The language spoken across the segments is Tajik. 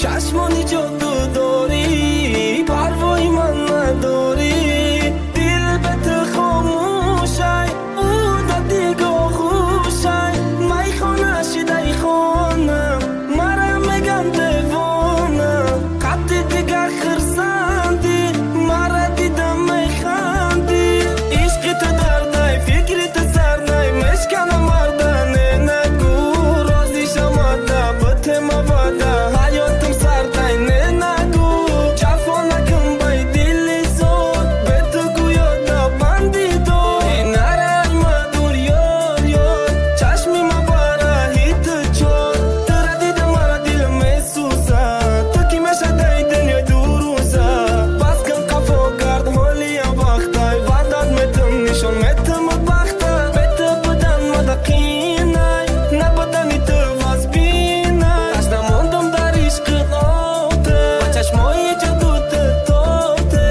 Чашмони ҷоду дорӣ, парвои ман надорӣ, дил ба ту хомӯшай, ӯ да дигоҳ хушай. Майхона шидай хона, мара меган девона. Қадди дигар хирсандӣ, мара дидам механдӣ. Ишқи ту дардай, фикри ту сарнай, мешканам мардане нагӯ. Розӣ шамада, битема ваъда, ҳаётим сардай не нагӯ. Ҷафо накун бай дили зод, бе ту гӯё да банди дод. Нарай мадур ёр ёр, чашми ма бараҳи ту чор. Тура дидам мара дилам месӯзад, ту ки мешадай дунёи дурӯза. Бас кун қафо кард ҳолиям вақтай, ваъдат метам нишон метам бахта. Бе ту будан мада қинай, набудани ту вазбинай. Ташна мондам дар ишқи оте, ба чашмои ҷоду ту тоте.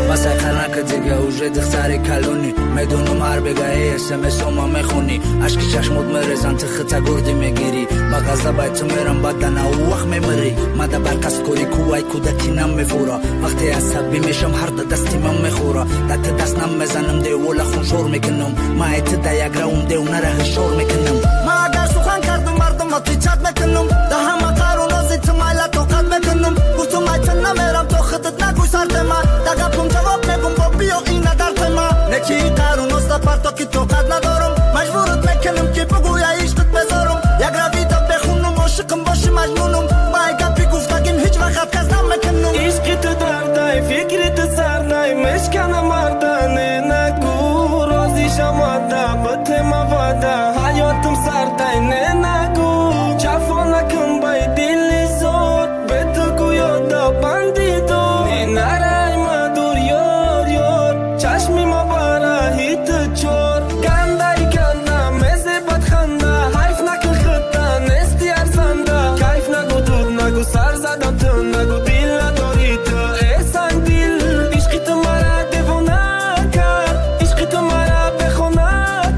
Басай нака дига уже духтари калонӣ, медонам ҳар бегаи смсома мехонӣ. Ашки чашмот мерезан, ту хита гурдӣ мегирӣ. Ба ғазабай ту мерам, бадана ӯ вақт мемирӣ. Мада бар қасдкорӣ кувай кӯдаки намефура. Вақте асабӣ мешам, ҳар да дасти ман мехӯра. Да ту даст намезанам, девола хуншор мекунам. Ма ай ту да як раум девнара ҳишор мекунам. Ма агар сухан кардум, мардум отвечать мекунам. Да ҳама қару нози ту майла тоқат мекунам. Гуфтум ай ту намерам, то худат нагӯй сартема. Да гапум ҷавоб мегум, бо биё ина дар тема. Неки қару нозда парто ки тоқат надорам. Маҷбурат мекунам ки бугӯя ишқат мезорам. Як равида бехунум, ошиқам боши маҷнунум. Ма ай гапи гуфтагим ҳеҷ вақт кас намекунам. Ишқи ту дардай, фикри ту сарнай, мешканам мардане нагӯ. Розӣ шамада, битема ваъда, ҳаётим сардай не нагӯ. Ҷафо накун бай дили зод, бе ту гӯё да банди дод. Нарай мадур ёр ёр, чашми ма бараҳи ту чор. Гандай ганда, мезебад ханда, ҳайф накун худта, нести арзанда. Кайф нагӯ, дуд нагӯ, сар задам ту нагӯ, дил надорӣ ту, э сангдил. Ишқи ту мара девона кард, ишқи ту мара бехона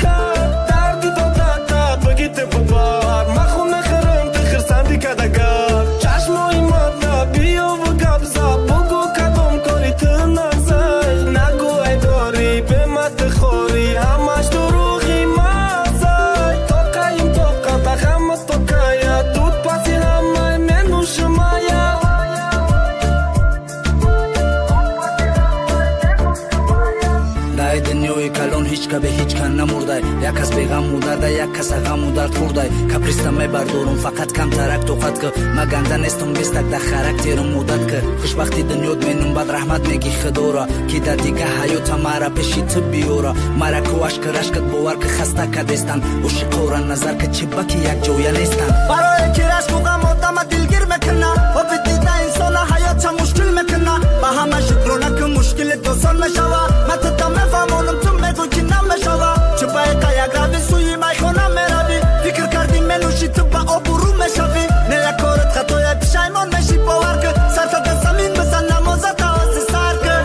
кард. Дарди додата бигӣ ту бубар, ман хун мехӯрам, ту хирсандӣ кадагар. Чашмои мада биёву гап зад, бугӯ кадом кори ту нағзай. Нагӯ ай дорӣ, бе ма ту хорӣ, ҳамаш дурӯғи мағзай. Тоқаим тоқа, тағамат токая, дуд паси ҳамаи менӯшимая. Дар дунёи калон ҳеҷ ка бе ҳеҷ кан намурдай. Як кас беғаму дарда, як каса ғаму дард хӯрдай. Каприста мебардорум, фақат камтарак тоқат ки. Ма ганда нестум, бистак да характерум муддат ки. Хушбахти дунёт менум, бад раҳмат мегӣ худора, ки дар дига ҳаёта мара пеши ту биёра. Мара ку ашки рашкат бовар ки хаста кадестан. Ошиқора назар ки чӣ ба ки якҷоя нестан. Барое ки рашку ғам одама дилгир мекуна, оби дида инсона ҳаётша мушкил мекуна. Ба ҳама шукрона ки мушкилит осон мешава. Ма тута мефаҳмонам, ту мегӯй ки намешава. Чӣ баиқа як рави сӯи майхона меравӣ, фикр кардӣ менӯшӣ, ту ба обрӯ мешавӣ. Не як корат хатоя пишаймон мешӣ, бовар ки сарта да замин бизан, намозата ози сар ки.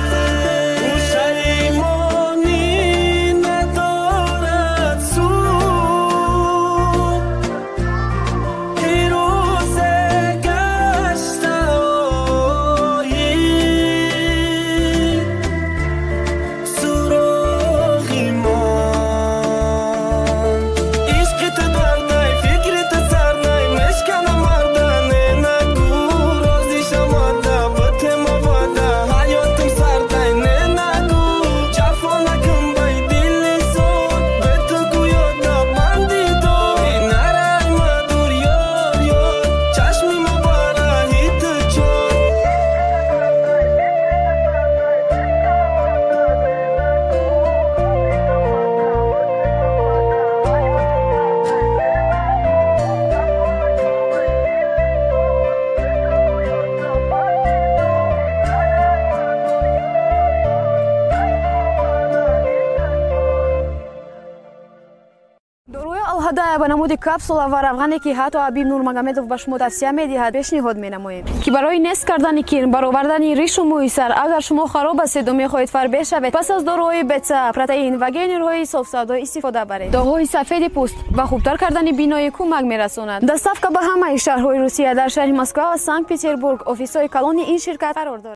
Пушаймонӣ надорад суд, ки рӯзе Алҳадая ба намуди капсула ва равғане, ки ҳатто Ҳабиб Нурмагомедов ба шумо тавсия медиҳад, пешниҳод менамоем, ки барои нест кардани кирм, баровардани ришу мӯи сар. Агар шумо хароб ҳастеду мехоҳед фарбеҳ шавед, пас аз доруҳои БЦА, протеин ва генерҳои софсавдо истифода баред. Доғҳои сафеди пӯст ва хубтар кардани биноӣ кӯмак мерасонад. Доставка ба ҳамаи шаҳрҳои Русия. Дар шаҳри Москва ва Санкт Петербург офисҳои калони ин ширкат қарор дорад.